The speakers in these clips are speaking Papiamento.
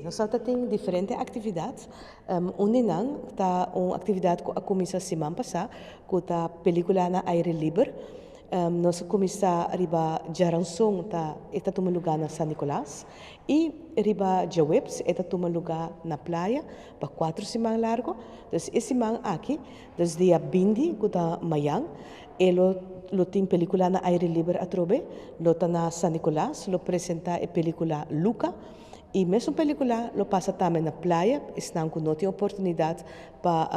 Nos tin diferente aktividat. Un di nan ta un aktividat ku a kuminsá siman pasá, ku ta pelíkula na aire liber. Nos a kuminsá riba djaranson, ta e ta tuma lugá na San Nicolas i riba djaweps e ta tuma lugá na Playa pa 4 siman largu. Dus e siman aki, dus dia 20, ku ta mañan, e lo tin pelíkula na aire liber atrobe, lo ta na San Nicolas, lo presentá e pelíkula Luca. I mesun pelíkula lo pasa tambe na Playa, esnan ku no tin oportunidat pa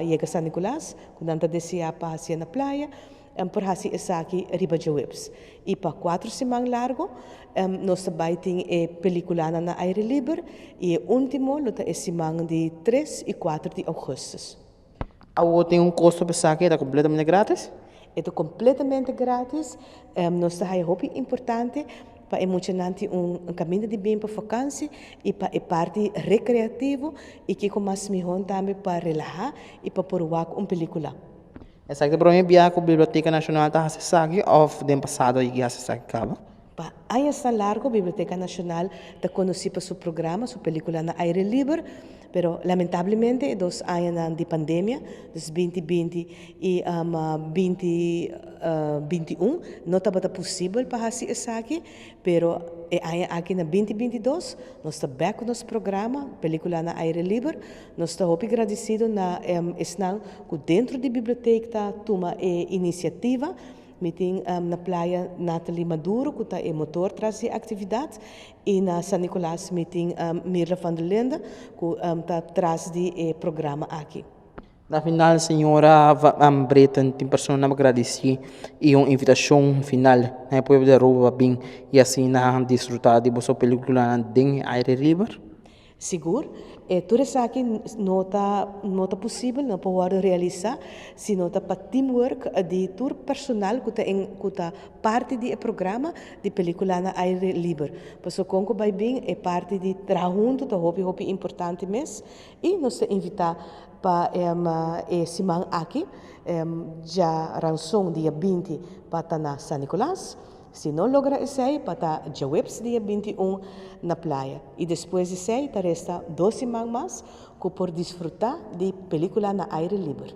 yega San Nicolas, ku nan ta deseá pa hasi na Playa, por hasi esaki riba djaweps. I pa 4 siman largu, nos tambe tin e pelíkula na aire liber i e último lo ta e siman di 3 i 4 di ougùstùs. Awor tin un kosto pa esaki, ta kompletamente gratis? E ta kompletamente gratis. Nos ta hopi importante pa e muchanan un kaminda di bin pa vakantie i pa e parti rekreativo i ku mas mihó tambe pa relahá i pa por wak un pelíkula. Esaki ta promé biaha ku Biblioteka Nashonal ta hasi esaki òf den pasado a hasi esaki kaba? Pa aña largu, Biblioteka Nashonal ta konosí pa su programa, su pelíkula na aire liber, pero lamentablemente 2 aña di pandemia, 2020 i 2021, no tabata posibel pa hasi esaki, pero e aña aki na 2022, nos ta back ku nos programa, pelíkula na aire liber. Nos ta hopi gradesido na esnan ku denter di biblioteka ta tuma e inisiativa. Mi tin na Playa Nathalie Maduro, ku ta e motor tras di aktividat, i na San Nicolas mi tin Mirla van der Linde, ku ta tras di e programa aki. Na final, señora Van Britten, tin persona pa gradisí i un invitashon final na pueblo di Aruba bin i asina disfrutá di boso pelíkula den aire liber? Sigur, tur esaki no ta posibel, no por realisá, si no ta pa teamwork di tur personal ku ta parti di e programa di pelíkula na aire liber. Pasobra kon ku bai bin, e parti di traha huntu ta hopi hopi importante mes i nos ta invitá pa e siman aki, djaranson dia 20, pa ta na San Nicolas. Si no logra esei, pa ta djaweps dia 21 na Playa. I despues di esei, ta resta 2 siman mas ku por disfrutá di pelíkula na aire liber.